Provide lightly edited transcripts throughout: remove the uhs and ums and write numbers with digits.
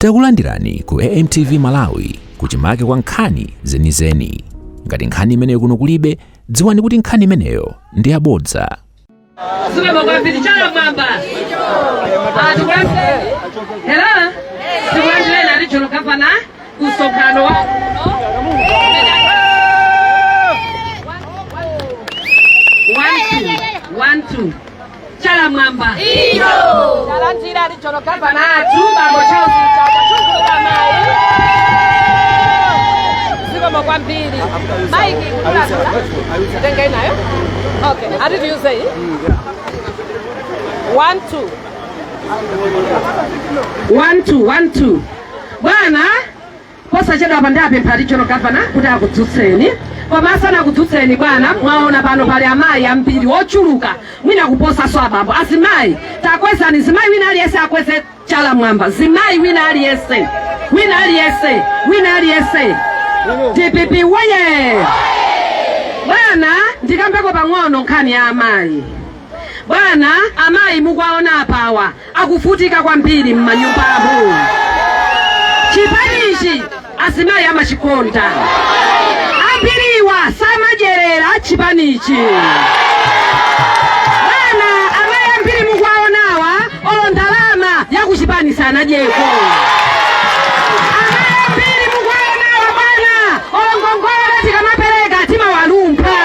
Takulandirani ku AMTV Malawi, kuchimake kwa nkhani zenizeni. Ngati nkhani imeneyo kuno kulibe, dziwani kuti nkhani imeneyo ndi yabodza. Zikomo kwambiri. Chala mwamba. Ah, tikulandireni. Hello, tikulandireni a regional governor kusonkhano wa one two one two. Chala mwamba. Talandira regional governor athu, bambo Charles Mchacha Chunguluka mayi. Zikomo kwambiri. Maiki kulatula tenge nayo. Okay, ati tiuze iyi. One two one two one two. Bwana, posachedwa apa ndapempha regional governor kuti akudzutseni. Koma asanakudzutseni, bwana, mwaona pano pali amayi ambiri ochuluka, mwina kuposaso abambo. Azimayi, takwezani. Zimayi wina aliyense akweze chala mwamba. Zimayi wina aliyense, wina aliyense, wina aliyense. DPP woye! Bwana, ndikambeko pang'ono nkhani ya amayi. Bwana, amayi mukwaona apawa akuvutika kwambiri m'manyumbamo. Chipanichi azimayi amachikonda, ambiriwa samadyerera chipanichi. Bwana, amayi ambiri mukwaonawa olo ndalama yakuchipani sanadyeko. Amayi ambiri mukwaonawa, bwana, olo ngongole tikamapereka timawalumpha.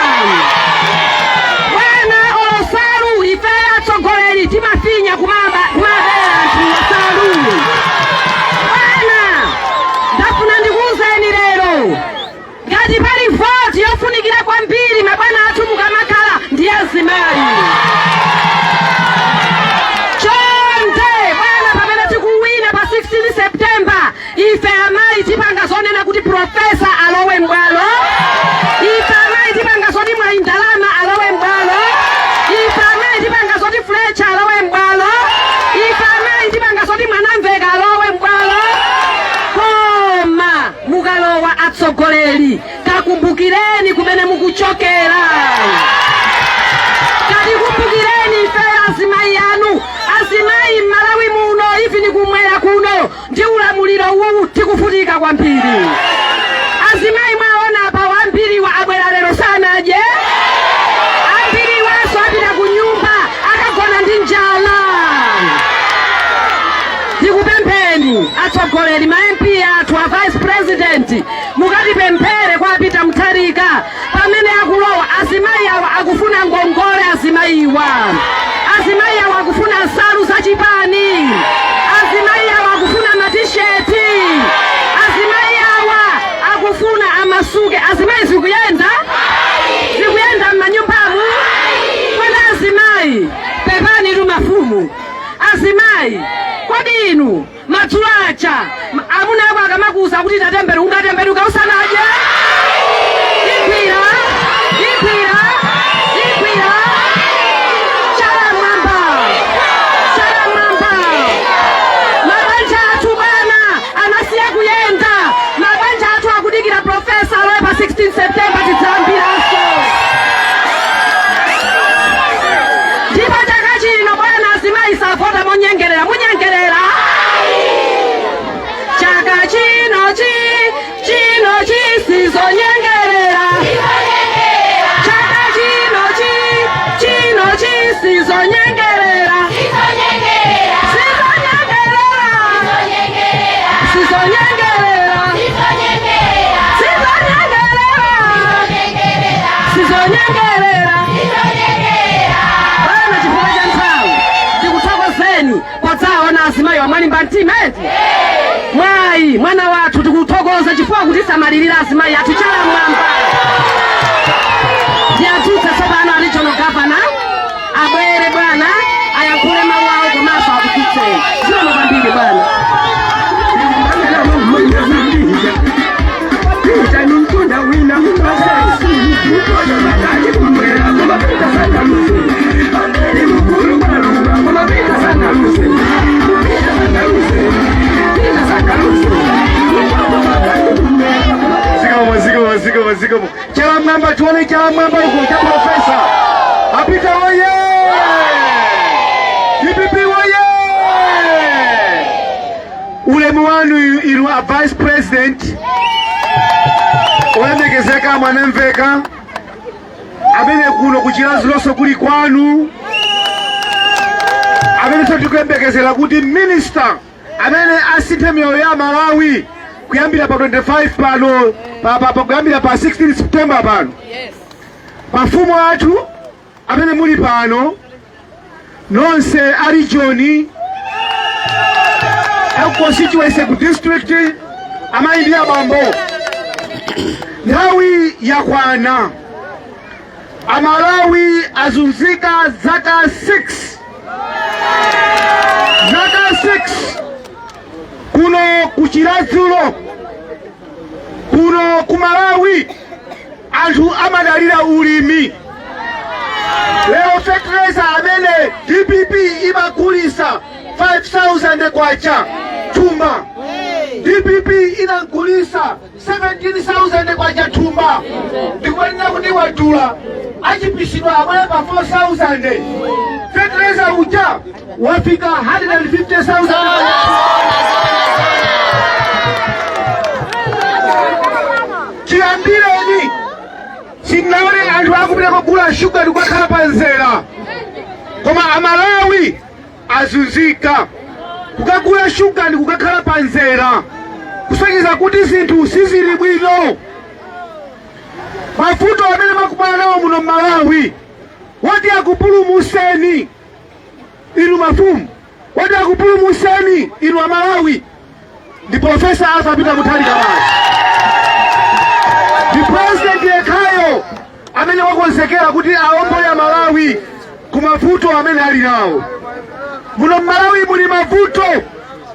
Bwana, olo salu ife atsogoleri timafinya kumaba kumabera anthu salu. Bwana, ndafuna ndikuwuzeni lero, ngati pali voti yofunikira kwambiri, mabwana athu mukamakhala, ndi azimayi. Chonde bwana, pamene tikuwina pa 16 September, ife amayi tipanga zonena kuti professor alowe mbwalo. Ife amayi tipanga zoti Mwayi Ndalama alowe mbwalo. Ife amayi tipanga zoti Fletcher alowe mbwalo. Ife amayi tipanga zoti Mwanamveka alowe mbwalo. Koma mukalowa atsogoleri, kakumbukireni kumene mukuchokera. Katikumbukireni ife azimayi anu. Azimayi m'Malawi muno, ife nikumwera kuno ndi ulamuliro uwu tikuvutika kwambiri. Azimayi mwaona apa wambiriwa abwera lero sanadye, ambiriwanso apita ku nyumba akagona ndi njala. Ndikupempheni atsogoleri, ma MP athu, a vice president, mukatipemphere kwa Peter Mutharika pamene akulowa. Azimayi awa akufuna ngongole. Azimayiwa, azimayi awa akufuna nsalu zachipani. Azimayi awa akufuna matisheti. Azimayi awa akufuna amasuke. Azimayi, zikuyenda, zikuyenda m'manyumbamu? Kodi azimayi, pepani tu mafumu, azimayi, kodi inu madzulo aja amuna ako akamakuza kuti tatemberu, ungatemberuka usanadye? Igwira, igwira, igwira. Chala mwamba, chala mwamba. Mabanja athu, bwana, anasiya kuyenda. Mabanja athu akudikira professor alowe pa 16 September, tidzayambiranso. Ndipo chaka chino, bwana, azimayi savota monyengerera. Munyengerera chaka chino chi chino chisizonyengerera. Chaka chino chi chino chisizonyengerera, sizonyengerera, sizonyengerera, sizonyengerera, sizonyengerera. Bwana, chifukwa cha nthawi, tikuthokozeni podzaona azimayi wamwalimba mtima eti. Mwayi mwana wathu, tikuthokoza chifukwa kutisamalirira azimayi athu. Chala mwamba. Ndiyadzutse tsopano a regional governor abwere, bwana, ayankhule mawu awo komanso akudzutseni. Zikomo kwambiri, bwana. Zikomo, zikomo, zikomo, zikomo. Chala mwamba, tione chala mwamba uko cha professor. Apita oye! DPP oye! Ulemu. Ulemu wanu inu a Vice President olemekezeka Mwanamveka, amene kuno kuChiradzulunso kuli kwanu, amenenso tikuyembekezera kuti minister amene asinthe miyoyo ya Malawi kuyambira pa 25 pano, kuyambira pa 16 September pano. Mafumu athu amene muli pano nonse, a region, aku constituency, ku district, amayi ndi abambo, nthawi yakwana. Amalawi azunzika zaka 6, zaka 6. Kuno kuChiradzulo, kuno ku Malawi, anthu amadalira ulimi. Lero fertilizer amene DPP imagulisa 5000 kwacha thumba, DPP inagulisa 17,000 kwacha thumba. Ndikumanena kuti wadula, achipisidwa, abwere pa 4000. Fertilizer uja wafika 150,000. Chiyambireni sindinaone anthu akupita kugula shuga ndikukakhala pa mzera, koma Amalawi azunzika kukagula shuga ndikukakhala pa mzera, kusonyeza kuti zinthu sizili bwino. Mavuto amene makumana nawo muno Mmalawi, woti akupulumuseni inu mafumu, woti akupulumuseni inu Amalawi ndi Professor Arthur Peter Mutharika basi. Ndi president yekhayo amene wakonzekera kuti aombole Amalawi ku mavuto amene ali nawo. Muno Mmalawi muli mavuto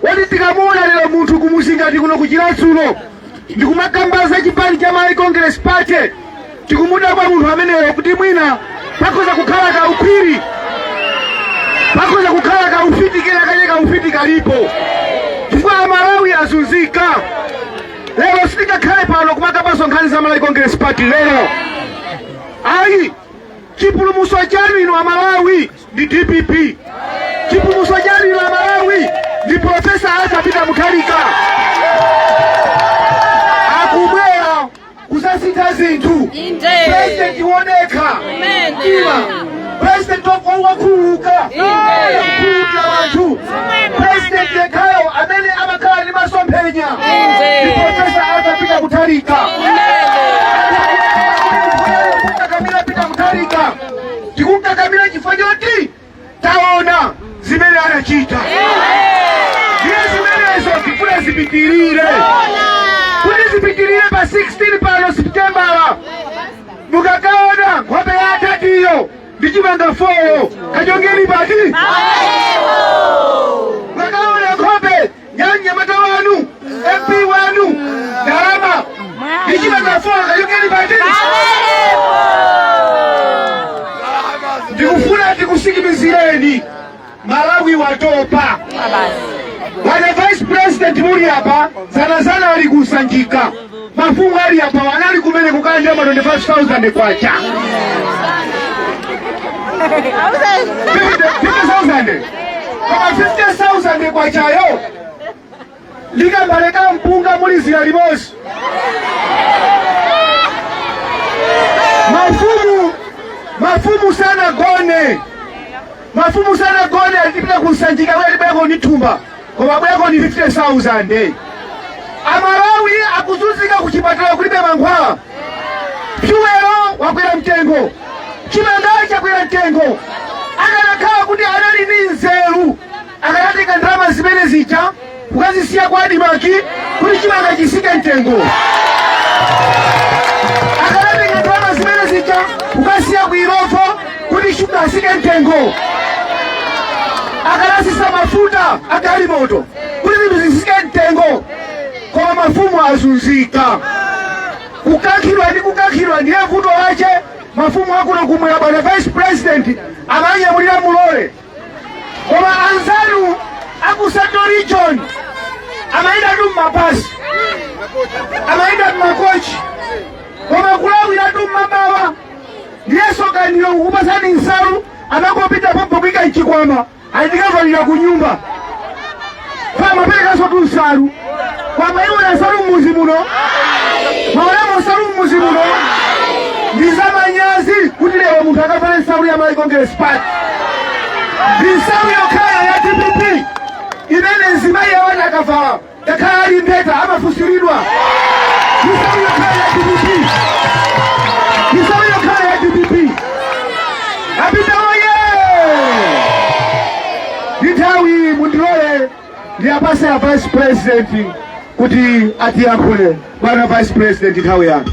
woti tikamuona lero munthu kumuzi ngati kuno kuChiradzulo ndikumakambaza chipani cha Malawi Congress Party, tikumudabwa munthu ameneyo kuti mwina pakhoza kukhala kaukhwiri, pakhoza kukhala kaufiti kena kache, kaufiti kalipo, chifukwa Amalawi azunzika. Lero sitingakhale pano kumakambanso nkhani za Malawi Congress Party lero, ayi. Chipulumutso chanu inu Amalawi ndi DPP. Chipulumutso chanu inu Amalawi ndi Professor Arthur Peter Mutharika. Akubwera kusasintha zinthu. President wodekha mtima, president wokhululuka, kukhululukira anthu, president yekhayo amene amakhala ndi masomphenya ndi Professor Arthur Peter Mutharika. Tikukakamira Peter Mutharika, tikukakamira chifukwa choti taona zimene anachita. Ndiye zimenezo tifuna zipitirire, kuti zipitirire pa 16 pano Septembala. Mukakaona nkhope ya atatiyo ndi chimanga four, kachongeni pati. Mukakaona nkhope ya mnyamata wanu, MP wanu, ndalama ndi chimanga four, kachongeni pati. Ndikufuna tikusikimizireni, Malawi watopa. Bwana Vice President muli apa, zanazana ali kusanjika, mafumu ali apa wanali kumene kukanja ma 25,000 kwacha, 50,000, koma 50,000 kwachayo ndikambale ka mpunga muli zira limodzi. Mafumu sanagone, mafumu sanagone. Atipita kusanjika kuti tibwereko ndi thumba, koma bwereko ndi 50,000. Amalawi akuzunzika, kuchipatala kulibe mankhwala, fuel wakwera mtengo, chimanga chakwera mtengo. Akanakhala kuti anali ndi nzeru, akanatenga ndalama zimene zija kukazisiya kwa ADMARC kuti chimanga chisike mtengo. Akanatenga ndalama zimene zija kukasiya ku Illovo kuti shuga asike mtengo. Akanasisa mafuta agalimoto kuti zinthu zisike mtengo. Koma mafumu azunzika, kukankhidwa ndi kukankhidwa. Ndiye vuto lache mafumu akuno kumwera, bwana Vice President, amanyamulira mulole, koma anzanu aku Central Region amayenda tu mmabasi, amayenda mmakochi, koma kulawira tu mmabawa. Ndiyeso kaniro kukupasani nsalu, amakopita pompo kuika mchikwama, ayitikavalira ku nyumba. Pamaperekanso tu nsalu. Kwamaiwona nsalu mmuzi muno, mwaonamo nsalu mmuzi muno. Ndi zamanyazi kuti lero munthu akavale nsalu ya Malawi Congress Party. Ndi nsalu yokhala ya DPP imene mzimayi yawana akavala, ngakhale ali mbeta, amafusiridwa. Ndi nsalu yokhala ya DPP, ndi nsalu yokhala ya DPP. Apita oye! Ndi nthawi, mundilole ndiyapase a Vice President kuti atiyankhule. Bwana Vice President, nthawi yanu.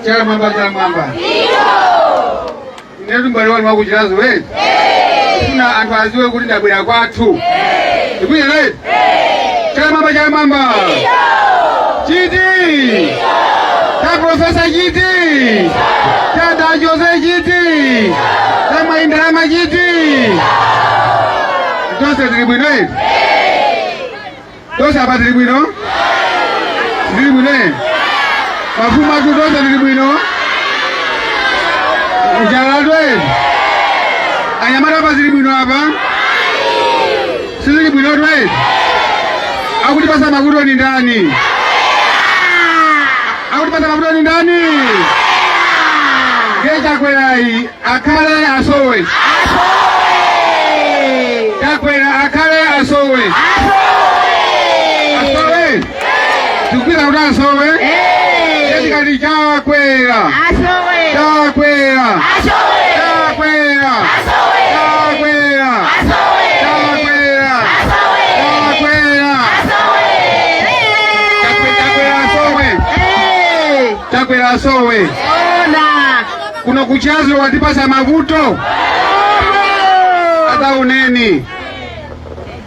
Chala mwamba, chala mwamba. Inetu mbale wanu wakuchirazo we funa anthu aziwe kuti ndabwera kwathu ikuyena right. Chala mwamba, chala mwamba. Chiti cha Profesa, chiti cha da Jose, chiti cha Mwayindalama, chiti tonse tili bwino eti? Tonse apa tili bwino, tili bwino eti? Mafumu athu tonse tili bwino, njalatu eti? Anyamata apa zili bwino, apa sizili bwino tu eti? Akutipasa mavuto ni ndani? Akutipasa mavuto ni ndani? Ndiye Chakwerayi akhale asowe? Chakwera akhale asowe? Asowe. Tikupita kuti asowe. Tikati Chakwera, Chakwera, Chakwera, Chakwera, Chakwera, Chakwera, Chakwera asowe, Chakwera asowe. Kuno kuchazo watipasa mavuto ata uneni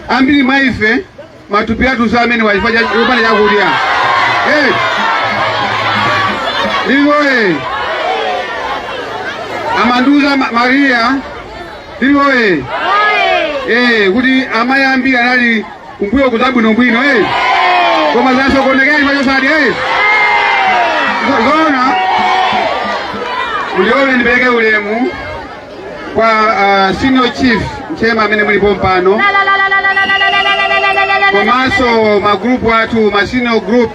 ambiri maife matupi athu sa amene wachifukwa chopanda chakudya. Eh. Livoe amanduza Maria livoe kuti amayi ambiri anali kumbuyo kuzabwinobwino koma zasokonekera chifukwa chosadya. Zona mulione, ndipereke ulemu kwa senior chief Nchema amene mulipo mpano, komanso magrupu athu, ma senior group,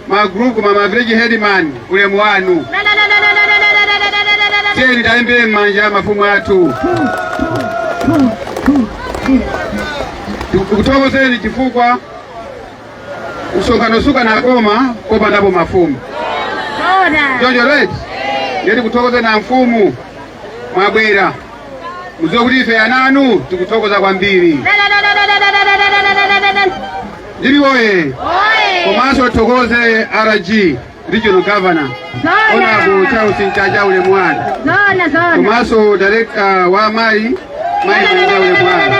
magrupu ma village headman, ulemu wanu. Tiyeni talimbire m'manja mafumu athu. Tikuthokozeni chifukwa msonkhano sukanakoma kopandapo mafumu. Choncho right, ndiyeti kuthokoze na mfumu mwabwera, mudziwe kuti ife ananu tikuthokoza kwambiri. Ndiliwoye komanso thokoze RG, Regional Governor, Honorable Charles Nchacha, ulemu wanu. Komanso director wa mayi, mayi Mwenja, ulemu wanu.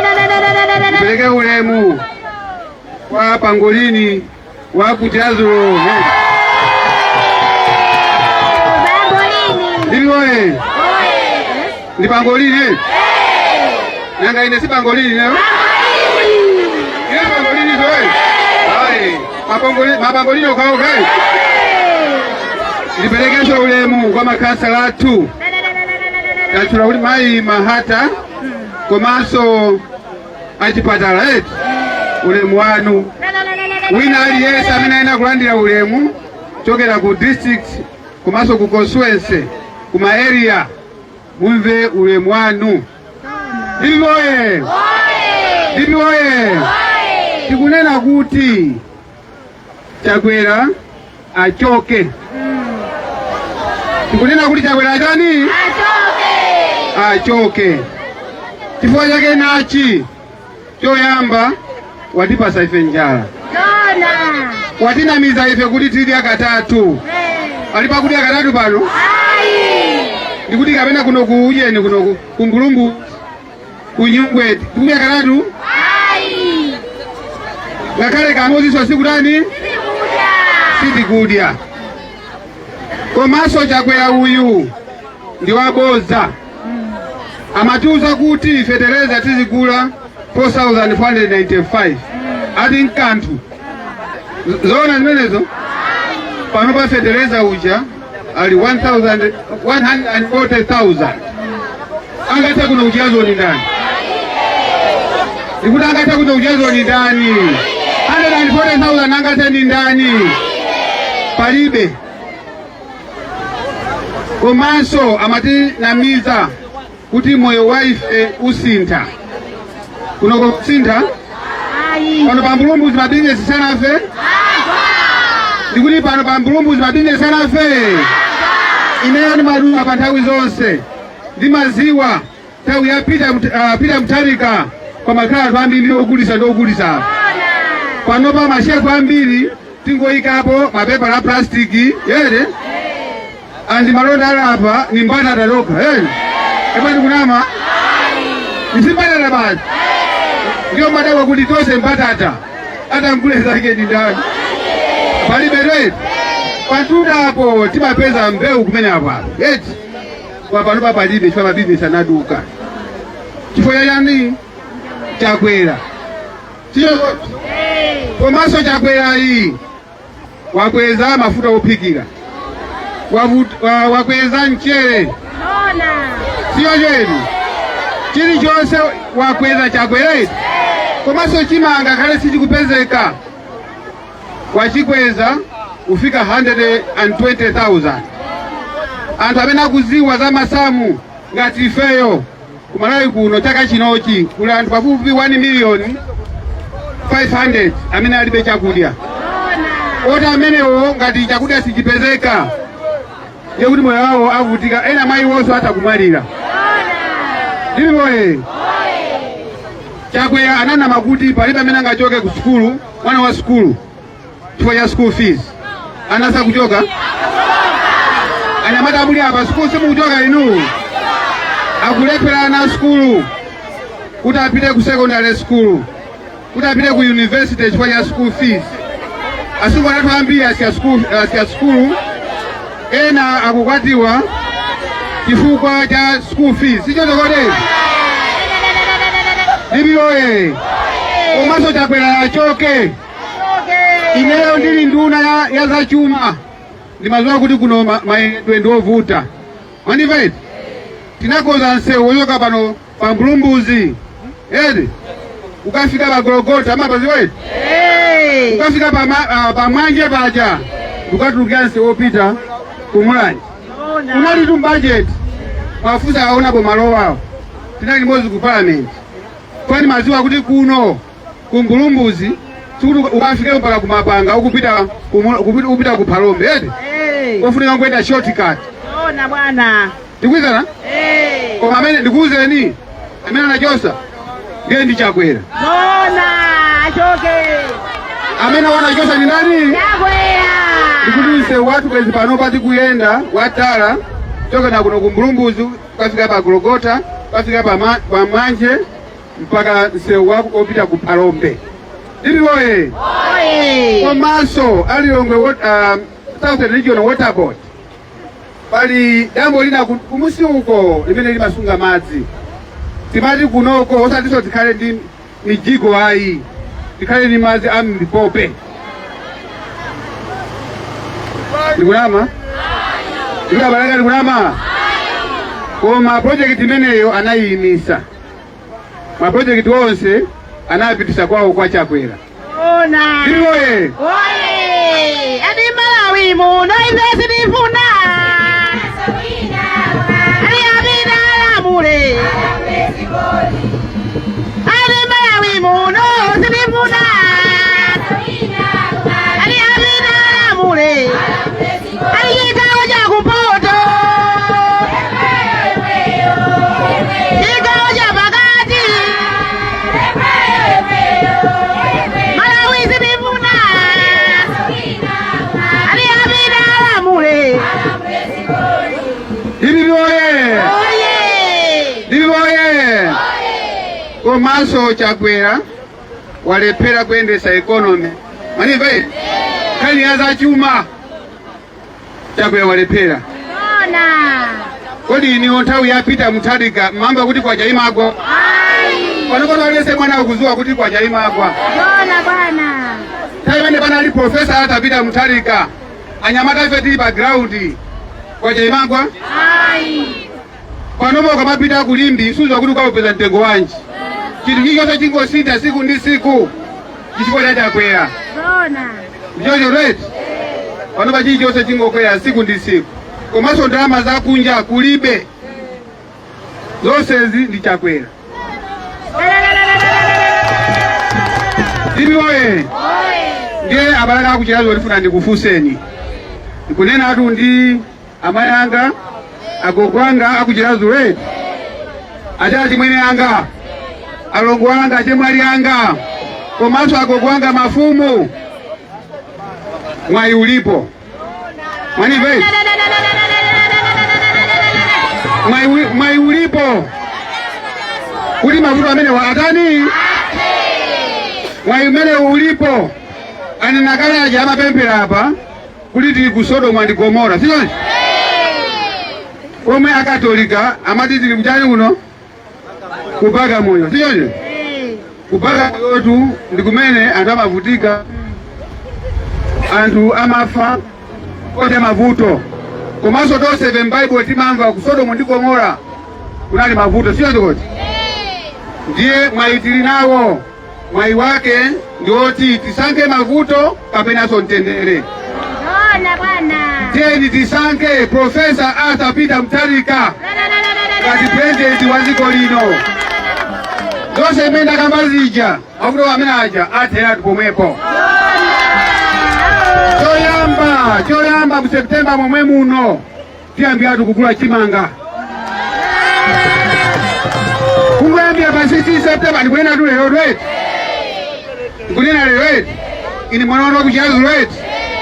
Ndipereke ulemu kwa pangolini wa kuchazo. Ndiliwoye, ndi pangolini. Nanga ine si pangolini leo? Ine pangolini zoe. Ai, mapangolini, mapangolini okhaokha. Ndiperekesho ulemu kwa makhansala athu. Tachula kuti mayi Mahata komanso achipatala eti. Ulemu wanu. Wina aliyense amene ayenera kulandira ulemu chokera ku district komanso ku constituency, kuma area, mumve ulemu wanu. DPP oye! DPP oye! Tikunena kuti Chakwera achoke. Tikunena kuti Chakwera chani? Achoke. Chifukwa chake nachi: choyamba, watipasa ife njala, watinamiza ife kuti tidya katatu. Ali pakudya katatu pano? Ndikuti kapena kuno ku ujeni, kuno ku Ngulungu, kunyungwe, tikudya katatu? Ngakhale kamodzinso sikutani, sitikudya. Komanso Chakwera uyu ndi waboza. Amatiuza kuti fetereza tizigula 4495, ati mkanthu. Zoona zimenezo? Pano pa fetereza uja ali 1000 140,000. Angathe kuno kuchiyazoni ndani? Ndikuti angathe kuno kuchiyazoni ndani? 140,000 angathe ndi ndani? Palibe. Komanso amatinamiza kuti moyo wa ife usintha. Kuno kusintha pano pa Mbulumbuzi mabizinesi sanafe. Ndikuti pano pa Mbulumbuzi mabizinesi sanafe. Ineyo ndimadula pa nthawi zonse, ndimaziwa nthawi ya Peter Mutharika pamakhala anthu ambiri ogulisa ndi ogulisa. Panopa mashefu ambiri tingoyikapo mapepa la plastic yere andi malonda alapa ni mbatata lokha ere. Epani kunama isi mbatata basi, ndiyo madabwa kuti tonse mbatata, atangule zake ndi ndani? Palibe redi. Pantundapo timapeza mbewu kumene apo apo eti, kwa panopa palibe, chifukwa mabizinesi anaduka. Chifukwa chani? Chakwera chiyo. Komanso Chakwera iyi wakweza mafuta ophikira, wakweza mchere, siyo chedu? Chilichonse wakweza Chakwera iti. Komanso chimanga khale sichikupezeka, wachikweza kufika 120,000. Anthu amene akuziwa za masamu ngati ifeyo, kumalawi kuno chaka chinochi kuli anthu pafupi 1 million 500 amene alibe chakudya. Oti amenewo ngati chakudya sichipezeka, ndiye kuti moyo wawo avutika, ena mwa iwonso atakumwalira. Ndilipoye Chakwera ananama kuti palibe amene angachoke ku sukulu, mwana wa sukulu, chifukwa cha school fees. Anasa kuchoka. Anyamata amuli apa, sukulu simukuchoka inu? Akulephera ana sukulu kuti apite ku secondary school, kuti apite ku university chifukwa cha school fees. Asungwana athu ambiri asiya school, asiya sukulu, ena akukwatiwa chifukwa cha school fees. Sichotokote libiyoye. Komanso Chakwera achoke. Ineyo ndili nduna ya zachuma, ndimadziwa kuti kuno mayendedwe ndi ovuta. Mwandimva iti? Tinakonza msewu wochoka pano pa Mbulumbuzi edi ukafika pa Gologota, amapaziwa iti, ukafika pa Mwanje paja, ukatulukira msewu wopita kumulanje. Unali tu budget. Mafusa aonapo malo awo, tinali limodzi ku parliament, kwani maziwa kuti kuno ku Mbulumbuzi sikuti ukafike mpaka kumapanga ukupita ukupita ku Phalombe eti, ofunika kuyenda shortcut. Ona bwana. Tikuizana. Koma amene ndikuuzeni, amene anachosa ndiye ndi Chakwera. Ona, achoke. Amene wanachosa ni ndani? Chakwera. Ndikuti msewu wathu kwezi pano pati kuyenda watala chokena kuno ku Mbulumbuzi ukafika pa Gologota, ukafika pa Mwanje, mpaka msewu wako opita ku Phalombe. Ndiliwoye. Komanso alilongwe Southern Region Water Board, pali dambo lina kumusi uko limene limasunga madzi. Timati kunoko osatinso tikhale ndi mijigo ayi, tikhale ndi madzi a mmipope. Ndikunama? Ndikudabalaka? Ndikunama? Koma project imeneyo anayiyimisa. Mapurojekiti onse Anapitisa kwawo kwa Chakwera. Ona. Iwoye. Oye! Ati Malawi muno ife sitifuna. Ati apita alamule. Ati Malawi muno sitifuna. Ati apita alamule. Ati chigawo cha kumpoto. Chigawo cha pakati. Malawi sitifuna. Ati apita alamule. DPP oye! Oye! DPP oye! Komanso Chakwera walephera kuyendesa economy. Manimva iti? Nkhani ya zachuma Chakwera walephera. Ona. Kodi iniwo nthawi yapita Mutharika mamba kuti kwacha imagwa? Ai. Pano pano alese mwana akuzuwa kuti kwacha imagwa. Ona bwana. Nthawi imene panali Professor Arthur Peter Mutharika, anyamata ife tili pa ground, kwacha imagwa? Ai. Panopo ukamapita ku Limbe suziwa kuti ukapeza mtengo wanji. Chinthu chilichonse chingosintha siku ndi siku chifukwa cha Chakwera. Ona. Ndichocho right? Panopa chilichonse chingokwera siku ndi siku, komanso ndalama zakunja kulibe. Zonsezi ndi Chakwera. DPP oye! Ndiye abalaka akuchirazo, ndifuna ndikufunseni, ndikunena atu ndi amayi anga, agogo anga akuchirazo right, ati achimwene anga, alongo anga, achemwali anga, komanso agogo anga mafumu, mwayi ulipo. Mwanimva iti? Mwayi ulipo kuti mavuto amene wa atani, mwayi umene ulipo. Anena kalaja amapemphera apa kuti tili ku Sodomu ndi Gomora, sichoncho? Komwe Akatolika amati tili kuchani kuno, ku Bagamoyo, sichoncho? Ku Bagamoyotu ndi kumene anthu amavutika, anthu amafa kote mavuto. Komanso tonse m'Baibulo timamva ku Sodomu ndi Gomora kunali mavuto, sichoncho? Kuti ndiye mwayi tili nawo, mwayi wake ndi woti tisankhe mavuto kapenanso mtendere. Ona bwana. Tiyeni tisankhe Professor Arthur Peter Mutharika ngati president wa dziko lino. Zonse imene ndakamba zija, mavuto amene aja atheratu pomwepo. Choyamba choyamba, mu September momwe muno tiyambiratu kugula chimanga kungoyambira pa 16 September. Ndikunena tu lero right, ndikunena lero right, ini mwana wanu wakuchirazu right,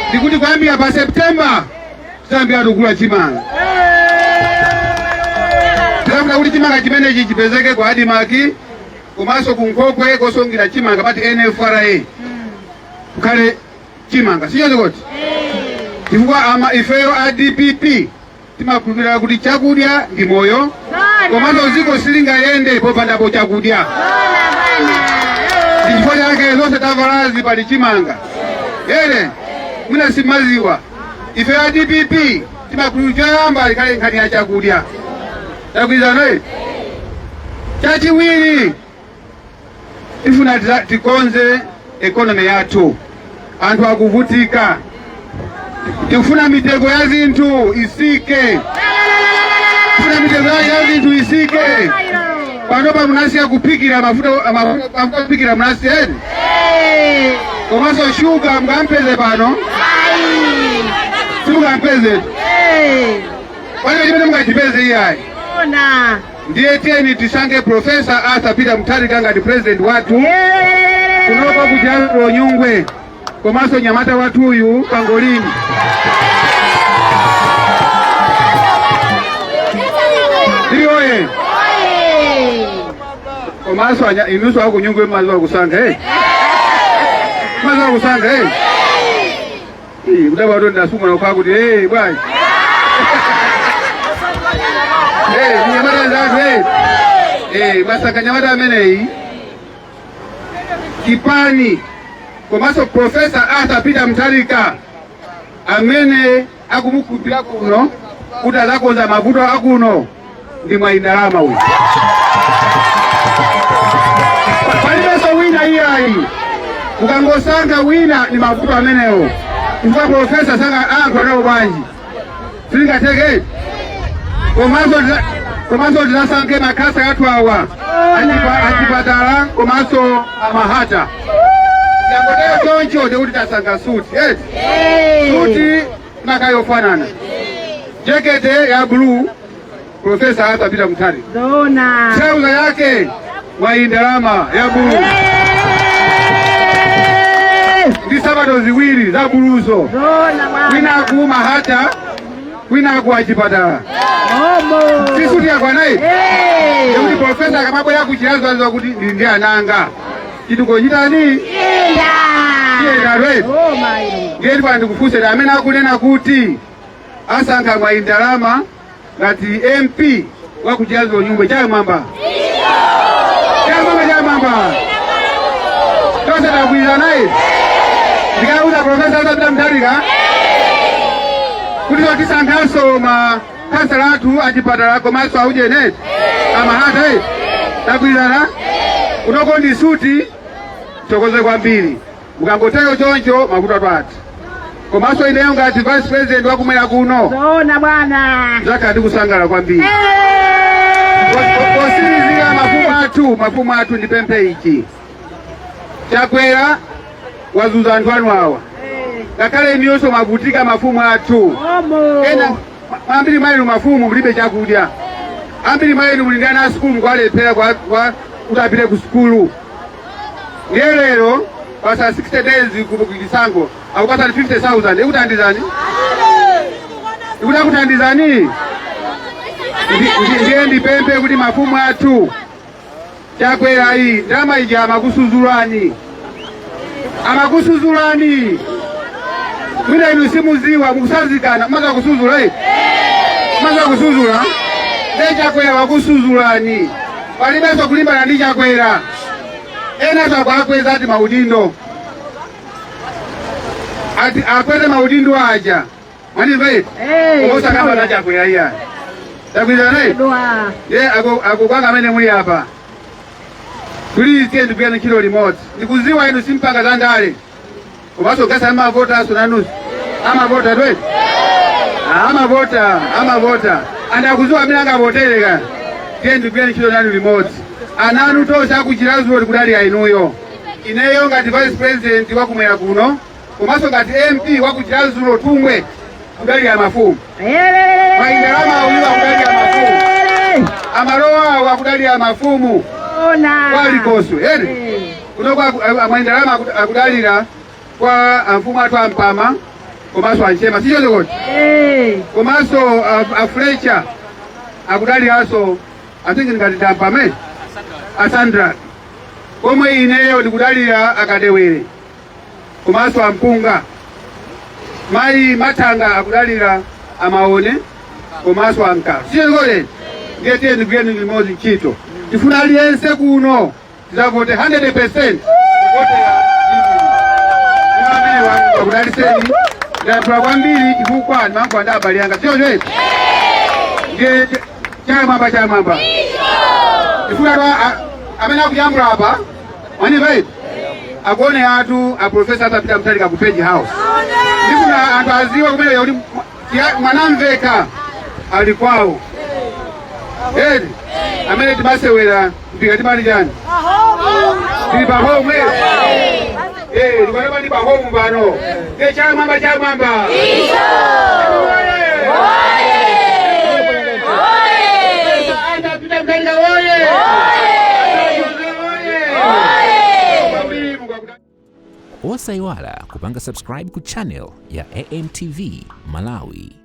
ndikuti kuyambira pa September tiyambiratu kugula chimanga. Tikafuna kuti chimanga chimenechi chipezeke ku ADMARC komanso ku nkhokwe kosungira chimanga pati NFRA kukhale chimanga, sichoncho? Kuti chifukwa ama ifeyo a DPP timakhulupirira kuti chakudya ndi moyo, komanso dziko silingayende popandapo chakudya. Ndi chifukwa chake zonse tavalazi pali chimanga ere. Mwina simaziwa, ife a DPP timakhulupirira choyamba likhale nkhani ya chakudya. Tagwirizana? Chachiwiri, tifuna tikonze economy yathu. Anthu akuvutika. Tikufuna mitengo ya zinthu isike, tifuna mitengo ya zinthu isike. Panopa munasiya kuphikira mafuta, mafuta kuphikira munasiya eni, komanso shuga mukampeze pano simukampeze, palibe chimene mungachipeze iyayi. Ona. Ndiye tiyeni tisankhe Professor Arthur Peter Mutharika ngati president wathu kunoko kuchalo Nyungwe, komanso nyamata wathuyu Pangolini. Tili oye! Komanso inunso akunyungwe mazuwa kusankha, eh? Mazuwa kusankha, eh? Eh, kudaba kuti ndasungwana kukhala kuti, eh, bwanji, eh, nyamata nzathu, eh, eh, masaka nyamata ameneyi chipani, komanso Professor Arthur Peter Mutharika amene akumukhulupirira kuno kuti azakonza mavuto akuno ndi mwayi ndalama uyu. Palibenso wina. Iyayi, mukangosankha wina ni mavuto amenewo, chifukwa professor sanga ayankhula nawo bwanji? Silingatheke. Komanso tisasankhe makhansala athu awa achipatala komanso amahata. Tikangotero choncho, ndikuti tasankha suti, yes. Suti makayofanana, jekete ya blue, Professor Arthur Peter Mutharika. Zoona. Trouser yake Mwayi Ndalama ya blue ndi sapato ziwiri za buluzo. Zoona mwana. Kwinaku mahata, kwinaku achipatala. Omo. Sisuti yakwanayi yekuti professor akamabwera kuchirazo aziwa kuti ndili ndi ananga, chituko chitani? Inda. Chiyenda right. Oh my. Ndiye ndipo ndikufunseni amene akunena kuti asankha Mwayi Ndalama ngati MP wa kuchirazo Nyungwe, chamwamba, chamwamba, chamwamba. Tonse tagwirizana naye, ndikauza Professor Arthur Peter Mutharika kuti tisankhanso ma kansala athu achipatala komanso aujene amahata. Tagwirizana kutoko ndi suti. Thokoze kwambiri. Mukangotero choncho, mavuto athu. Komanso ineyo ngati vice president wakumwera kuno, Zoona bwana. zakhala ndikusangala kwambiri. Posirizira, mafumu athu, ndipemphe ichi: Chakwera wazuza anthu anu awa, ngakhale inuyonso mavutika, mafumu athu. Omo. Ena ambiri mwa inu mafumu mulibe chakudya, ambiri mwa inu muli ndi ana a sukulu, mukuwalephera kuti apite ku sukulu. Ndiye lero pasa 60 days ku chisankho, akupasani 50,000, ikuthandizani? Ikutakuthandizani? Ndiye ndipemphe kuti mafumu athu, Chakwera iyi ndalama ija amakusuzulani, amakusuzulani. Mwina inu simuziwa, mukusazikana, maza kusuzula iyi, maza kusuzula. Ndiye Chakwera wakusuzulani, palibenso kulimbana ndi Chakwera. Ena akweza ati maudindo, ati akweze maudindo aja, mwanimva iti? Osakamba na Chakwera iya, takwizana iti? Dwa. Ye akukwanga amene muli apa, please, tiye ndigwirane ntchito limodzi. Ndikuziwa inu simpanga za ndale, komanso gasa amavota aso nanusu amavota twe amavota, amavota and akuziwa amene angavotereka. Tiye ndigwirane ntchito nanu limodzi. Ananu tonse akuchirazulo tikudalira inuyo. Ineyo ngati vice president wakumwera kuno komanso ngati MP wakuchirazulo Thumwe, kudalira mafumu. Maindalama awuyiwa kudalira mafumu, amalowa awo akudalira mafumu. Ona. Kwalikoso eri kuno kwa amwendalama akudalira kwa amfumu athu ampama komanso anchema, sichonse koti? Komanso a Fletcher akudaliranso, I think ngati ndampame asandra, komwe ineyo ndikudalira akadewere komanso ampunga. Mayi Mathanga akudalira amaone komanso ankalo, sichonse. Ndiye tiye ndigwireni limodzi ntchito. Tifuna aliyense kuno tizavote 100% kuvotera. Akudaliseni. Ndayankhula kwambiri chifukwa ndimankhula ndi abale anga, sichoncho? Ndiye chamwamba, chamwamba. Tifuna amene akujambula apa, mwaniva iti? Akuone athu a Professor Arthur Peter Mutharika ku Page House. Ndifuna anthu aziwe kumene kuti Mwanamveka ali kwawo edi, amene timasewera mpira timali chani, tili pa home, eh, tikanapa ndi pa home pano. Ndiye chamwamba, chamwamba. Arthur Peter Mutharika woye! Oye! Kwambiri, Mungu Osayiwala kupanga subscribe ku channel ya AMTV Malawi.